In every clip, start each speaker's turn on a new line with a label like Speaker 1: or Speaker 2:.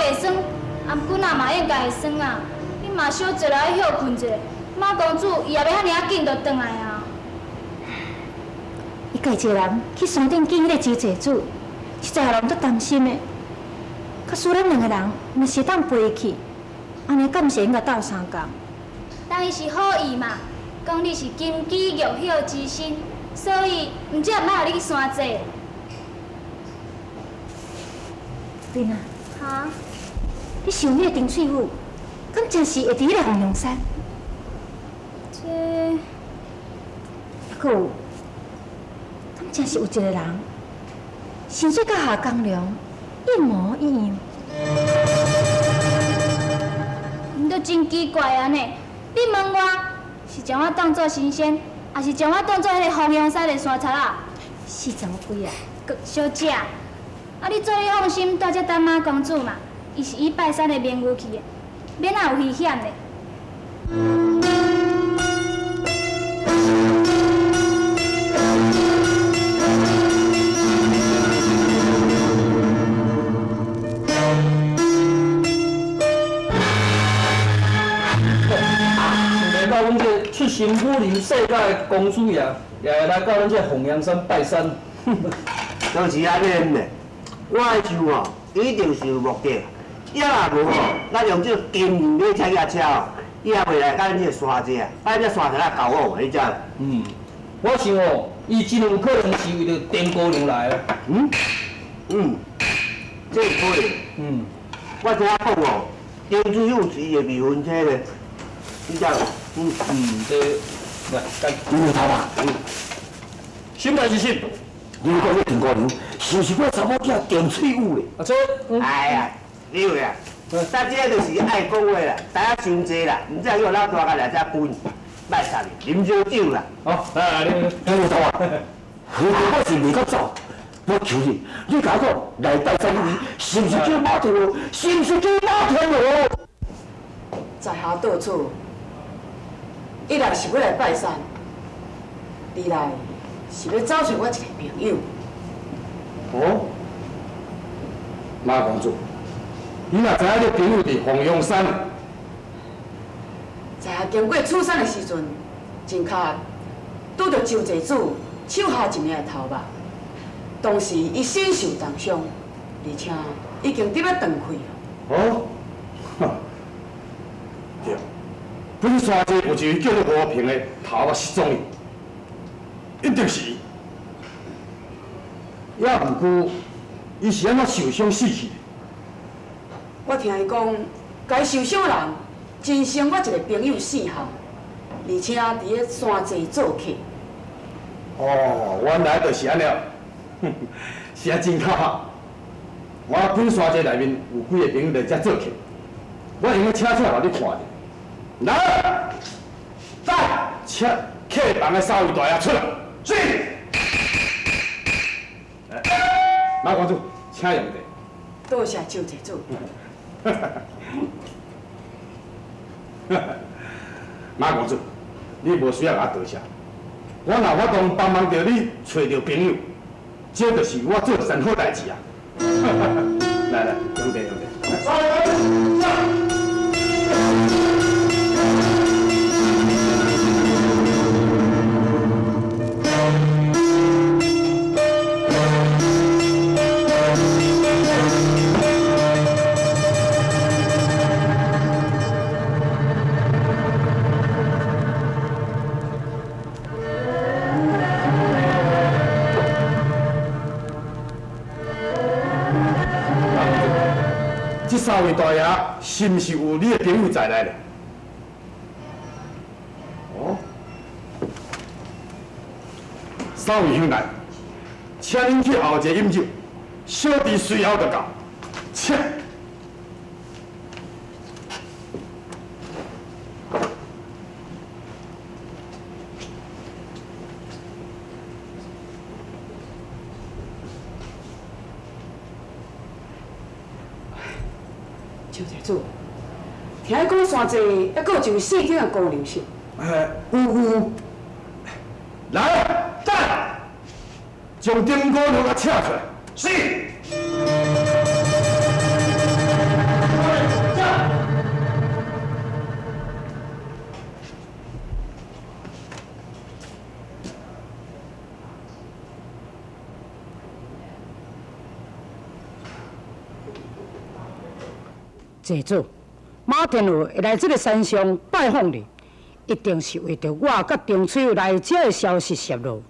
Speaker 1: 袂酸，啊，毋过仔嘛應該會酸啊。你嘛小坐來歇睏一下，馬公主伊也袂遐爾仔緊就轉來啊。
Speaker 2: 伊家己一個人去山頂見彼個周濟子，實在予人足擔心的。假使咱兩個人若是會當陪伊去，按呢敢是會用共鬥相共？
Speaker 1: 但伊是好意嘛，講你是金枝玉葉之身，所以毋才毋愛予你去山坐。
Speaker 2: 對啊。
Speaker 1: 哈？
Speaker 2: 你想彼個丁翠玉，敢真是會佇彼個鳳陽山？
Speaker 1: 這……
Speaker 2: 猶閣有，敢真是有一個人，生做佮夏江良一模一樣。
Speaker 1: 你都真奇怪按呢，你問我是將我當做神仙，抑是將我當做彼個鳳陽山的山賊仔？
Speaker 2: 死查某鬼啊！
Speaker 1: 小姐，啊你做你放心，蹛遮等馬公主嘛，伊是以拜山的名義去的，免哪有危險的。
Speaker 3: 想袂到阮這個出身武林世家的公子爺，也會來到咱這鳳陽山拜山。
Speaker 4: 就是按呢咧，我想吼，一定是有目的。抑若無吼，咱用這個金銀馬車遐車吼，伊也袂來佮咱這個山寨啊，佮咱這山寨仔交往，你知無？
Speaker 3: 嗯，我想哦，伊真有可能是為著丁姑娘來的。
Speaker 4: 嗯嗯，這有可能。我聽講哦，丁子有是伊的未婚妻咧，你知無？
Speaker 3: 嗯嗯，這來，來，
Speaker 5: 牛頭啊，
Speaker 3: 什麼是什？
Speaker 5: 你講那丁姑娘是毋是我查某囝丁翠玉咧？
Speaker 3: 啊，這，
Speaker 4: 哎呀，你有啊？咱這就是愛講話啦，知影傷濟啦，毋知叫老大共來遮滾，莫插伊，啉燒酒啦。
Speaker 3: 好，來來，你
Speaker 5: 牛頭啊，我是袂敢走，我求你，你共我講來拜山的是毋是叫馬天羅？是毋是叫馬天羅？
Speaker 6: 在下到此，一來是欲來拜山，二來是欲找揣我一个朋友。
Speaker 7: 哦，馬公主，你若知影你朋友佇鳳陽山？
Speaker 6: 在下經過此山的時陣，真巧拄著周濟子手下一領頭目，當時伊身受重傷，而且已經得欲斷氣
Speaker 7: 哦，對，本山這有一位叫做和平的頭目失蹤去，一定是伊。也毋過，伊是按怎受傷死去的？
Speaker 6: 我聽伊講，共伊受傷的人真像我一个朋友姓夏，而且佇咧山寨做客。
Speaker 7: 哦，原來就是按呢，是啊，真巧合。我本山寨內面有幾个朋友來遮做客，我會用請出來予你看著。來，在，請客房的三位大爺出來。是。馬公主，請用茶。
Speaker 6: 多謝周濟主。
Speaker 7: 馬公主，你無需要共我多謝。我若有法度幫忙著你揣著朋友，這就是我做一件好代誌啊！來來，用茶用茶。三位上。這三位大爺是毋是有你的朋友在內咧？哦，三位兄弟，請恁去後一个飲酒，小弟隨後就到，請。
Speaker 6: 周濟子，聽講山寨猶閣有一位姓丁的姑娘是？
Speaker 7: 哎，有有。來，等，將丁姑娘共請出來。是。
Speaker 8: 济祖，马天和会来这个山上拜访你，一定是为著我佮张翠来遮的消息泄露。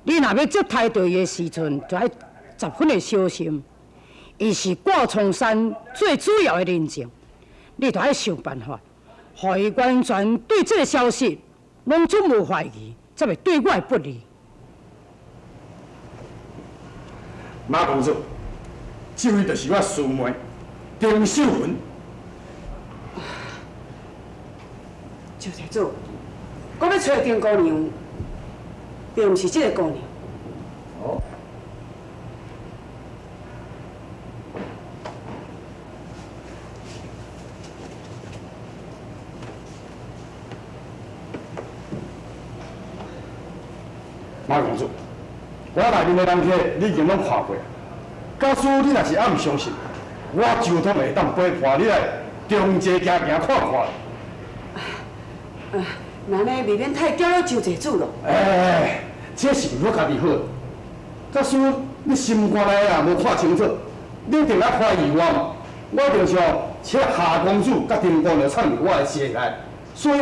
Speaker 8: 你若欲接待著伊的时阵，就爱十分的小心。伊是挂苍山最主要的人证，你就爱想办法，予伊完全对这个消息拢总无怀疑，才会对我不利。
Speaker 7: 马公主，这位就是我师妹丁秀云。
Speaker 6: 周济祖，我欲揣丁姑娘，并毋是这个姑娘。
Speaker 7: 哦。马公主，我内面的人客你已经拢看过啊。假使你若是犹毋相信，我周通会当陪伴你来中济行行看看。
Speaker 6: 那呢，未免太搅扰周济主咯。
Speaker 7: 哎，这是我家己好。假使你心肝内也无看清楚，你一定爱怀疑我嘛。我就像请夏公主佮丁姑娘藏伫我的鞋内，所以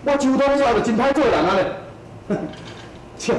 Speaker 7: 我周通以后就真歹做人啊咧。切。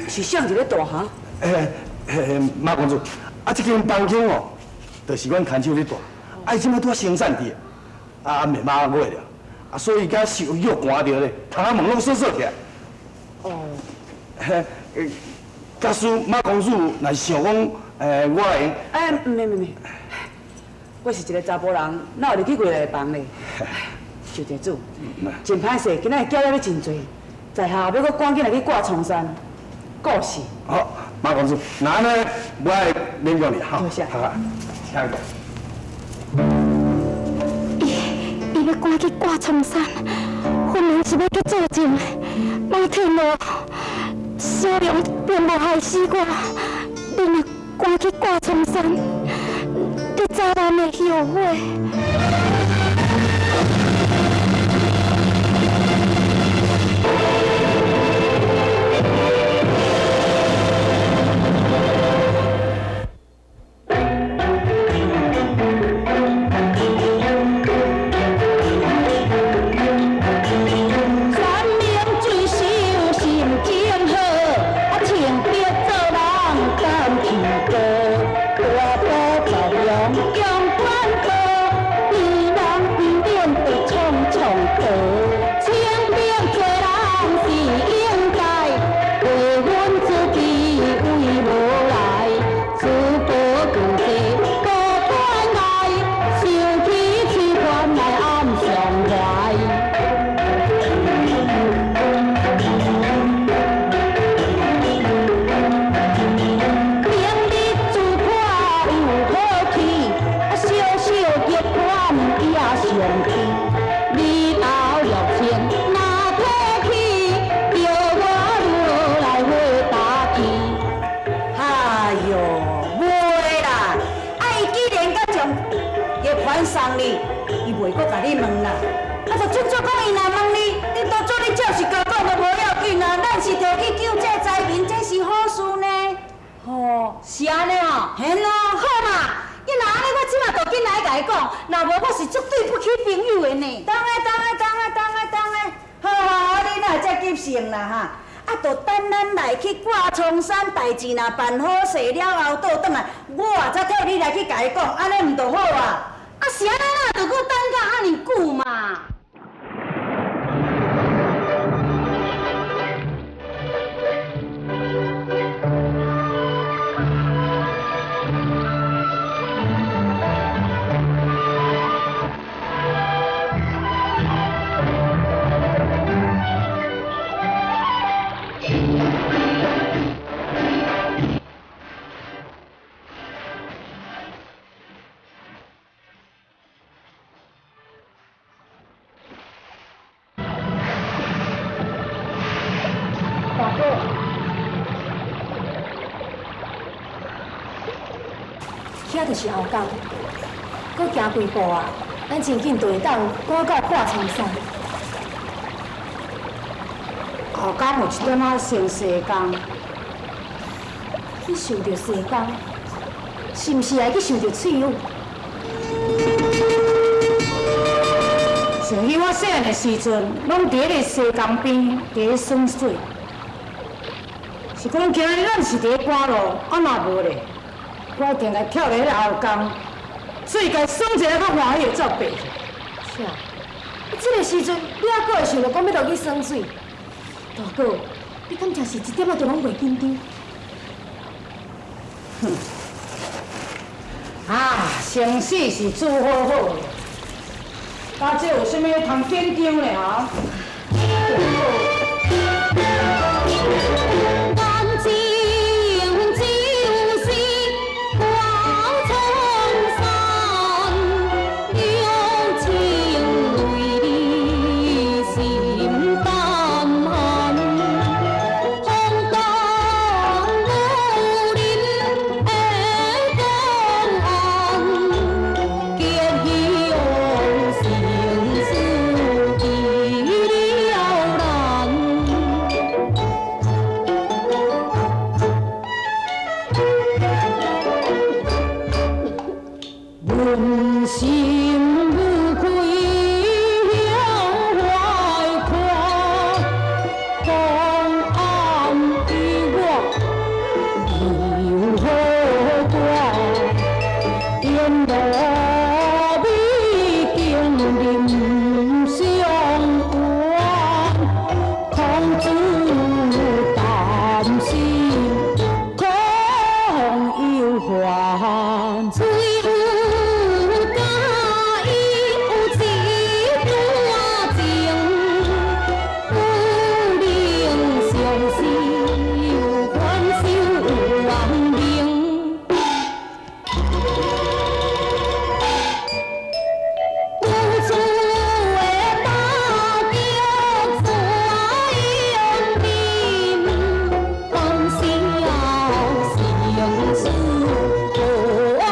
Speaker 6: 是谁伫咧住哈？
Speaker 7: 马公主，啊，这间房间哦，就是阮牵手咧住，啊，伊这摆拄仔生产伫，啊，未满月了，啊，所以甲受又寒著咧，窗仔门拢锁锁起来。
Speaker 6: 哦。
Speaker 7: 假使马公主若是想讲，我会。
Speaker 6: 哎，毋免毋免，我是一个查埔人，哪有入去过内房咧？周济主，真歹势，今仔日搅扰你真济，在下欲阁赶紧来去挂苍山。故事。
Speaker 7: 好，马公主，那按呢，我爱勉强你哈。
Speaker 6: 多谢。
Speaker 7: 好，请坐。
Speaker 1: 伊欲赶去挂苍山，分明是欲去作证。马天乐，小龙并无害死我，你若赶去挂苍山，你早晚会后悔。
Speaker 9: 款送你，伊袂阁共你问啦。啊，就准做讲伊若问你，你当做你照实共讲就无要紧啊。咱是著去救济灾民，这是好事呢。
Speaker 2: 吼，是按呢哦。
Speaker 9: 嘿咯，
Speaker 2: 好嘛，你若按呢，我这马就紧来共伊讲，若无我是足对不起朋友的呢。
Speaker 9: 当的当的当的当的当的，好好好，你若会遮急性啦哈。啊，就等咱来去挂苍山，代志若办好势了后，倒转来，我才替你来去共伊讲，按呢毋就好啊？
Speaker 2: 啊，是按呢啦，就阁等甲按呢久嘛。
Speaker 8: 大哥，
Speaker 2: 遐就是后港，阁行几步啊，咱真紧就会当赶到挂苍山。
Speaker 8: 后港有一点仔像西江，
Speaker 2: 去想著西江，是毋是会去想著翠玉？
Speaker 8: 想起我细汉的时阵，拢伫彼个西江边伫咧耍水。是讲今日咱是伫咧赶路，啊若无咧，我一定来跳入彼个后江，水共耍一下较欢喜会走爬去。
Speaker 2: 是啊，这个时阵你犹阁会想著讲欲落去耍水？大哥，你敢真是一点仔都拢袂紧张？
Speaker 8: 哼！啊，生死是煮好好的，啊，这有啥物通紧张的哈？
Speaker 1: 感情就是挂苍山，两情为你心胆寒。风动武林的公案，结义生死已了难。
Speaker 8: 问心无愧向怀看，公案与我有何关？沿路美景林相怨，空自担心空忧患。
Speaker 1: 水有佳意有一段情，不能相思还愁亡命。有厝的大桥怎用面？讲笑生死无相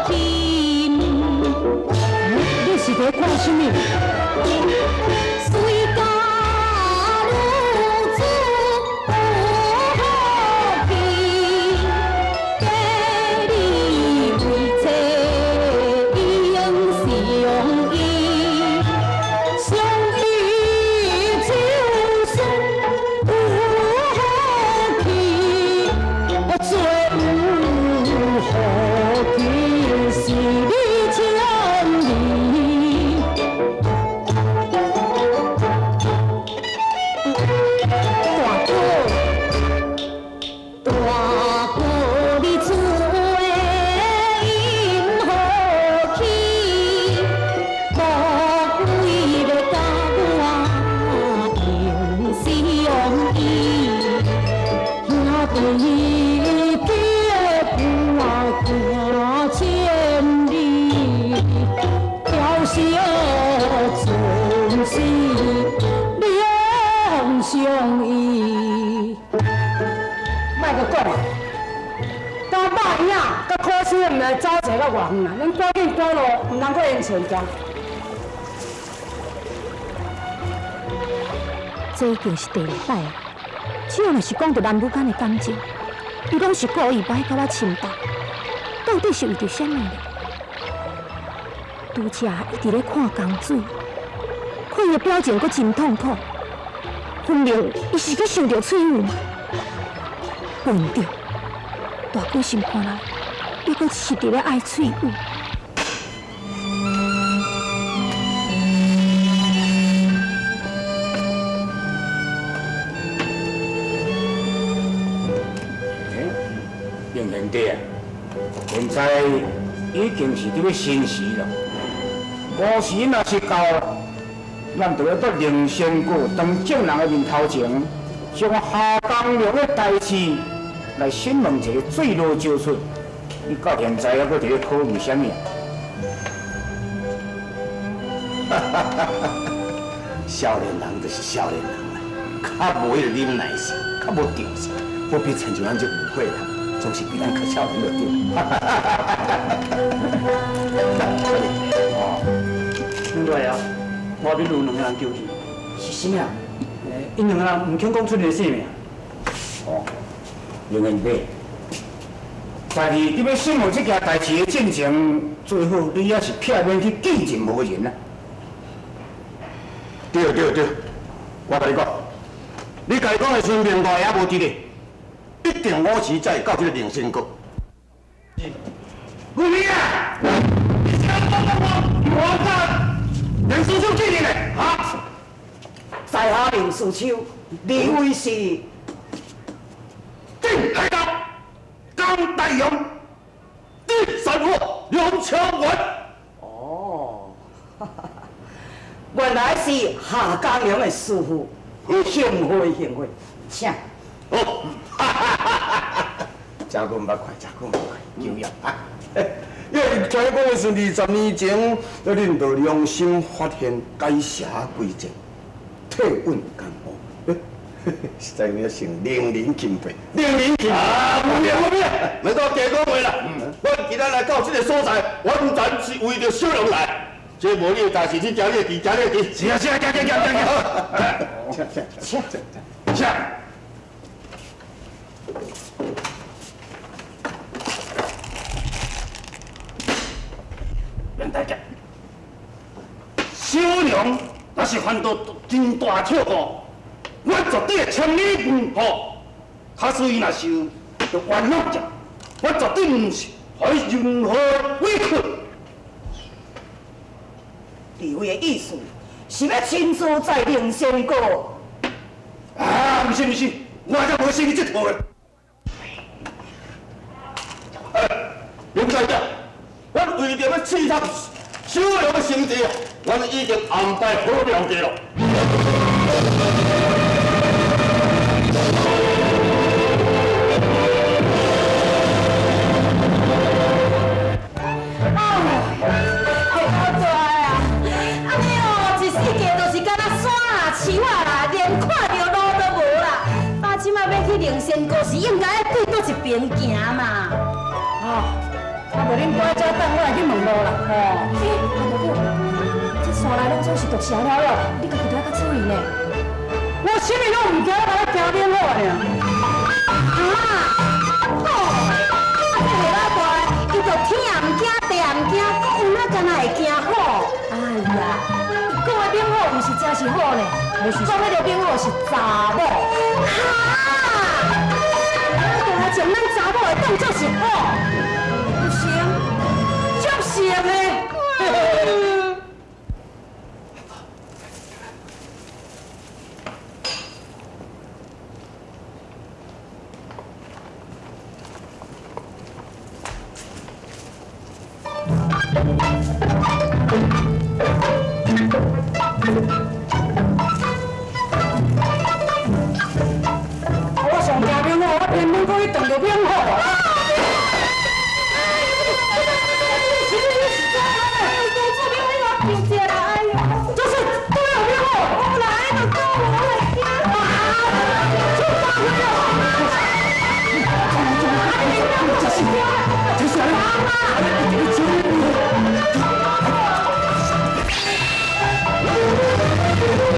Speaker 1: 亲。
Speaker 8: 你是伫看啥物？
Speaker 1: 谁家女子有福气，嫁你为妻应相依。
Speaker 8: 相依就是有福气，最有福气是你千里。大哥，
Speaker 1: 大哥你厝的因何去？莫非欲共我永相依？
Speaker 8: 兄弟结伴行千里，调笑总是两相依。莫阁讲啊！当肉影佮可惜，毋来走一个较偌远啊！咱赶紧趕路，毋通阁延前行。
Speaker 1: 這已經是第二擺啊！只要若是講著男女間的感情，伊攏是故意欲共我深搭，到底是為著啥物呢？拄才伊佇咧看江水，看伊的表情閣真痛苦，分明伊是去想著翠玉嘛。毋對，大姑心看來，伊閣是佇咧愛翠玉。
Speaker 5: 明贤弟啊，現在已經是佇咧申時咯。午時若是到，咱就要到靈仙閣當眾人的面頭前，將夏江良的代誌來審問一個水落石出。你到現在猶閣佇咧考慮啥物啊？
Speaker 10: 少年人就是少年人啦，較無彼個忍耐性，較無定性，不必親像咱這誤會人，總是比咱較少年就對。
Speaker 3: 哦，兩大爺，外面有兩個人求見。
Speaker 8: 是啥物啊？𪜶
Speaker 3: 兩個人毋肯講出你的姓名。
Speaker 5: 哦，劉賢弟，在你佇欲審問這件代誌的進前，最好你也是避免去見任何人啊。
Speaker 10: 對對對，我共你講，你家己講的時陣，明大爺無佇咧，一定午時才會到這個靈仙閣。
Speaker 7: 顧你啊！你是講講我，我甲林師兄見你咧，哈？
Speaker 8: 在下林師秋，你位是？
Speaker 10: 定海道，江大勇，第三货刘强文。
Speaker 8: 哦，原來是夏江良的師傅，幸會幸會，請。
Speaker 10: 哦，哈哈哈哈！真久毋捌看，真久毋捌看，久仰啊！因為聽講的是20年前，恁就良心發現改邪歸正，退隱江湖，實在有影令人欽佩，令人欽佩。啊，無變無變，莫閣加講話啦。阮今仔來到這個所在，完全是為著小龍來。這無你的代誌，你行你的行，行你的行。是啊是啊，行行行行行。請請請請。
Speaker 7: 袁大姐，小娘若是犯著真大錯誤，我絕對會千里問候。假使伊若是著冤枉者，我絕對毋是予伊任何委屈。
Speaker 8: 地位的意思是欲親自在靈仙閣？
Speaker 7: 啊，毋是毋是，我才無信你這套的。
Speaker 10: 林大姐，阮為著欲刺探小娘的心地，阮已經安排好了計咯。
Speaker 1: 哎，好大啊！按呢哦，一世界就是敢若山啦、樹仔啦，連看著路都無啦。爸這擺欲去靈仙閣是應該愛對佗一邊行嘛。
Speaker 8: 哦，啊無恁蹛佇遮等，我來去問路啦。
Speaker 1: 哦，欸，阿大姑，這山內攏總是毒蛇了了，你家己著愛較注意呢。
Speaker 8: 我啥物攏毋驚，我來驚免好爾。
Speaker 1: 啊，好，啊這何老大，伊就天也毋驚，地也毋驚，閣有哪敢若會驚虎？哎呀，伊講的猛虎毋是真是虎呢，講彼个猛虎是查某。哈，老大將咱查某會當作是虎，不行，足像的。
Speaker 8: 我上驚猛虎，我偏偏閣去撞著猛虎。就是都有猛虎，
Speaker 1: 来就讲我会惊。出大事了！
Speaker 7: 这是，这是，
Speaker 10: 你。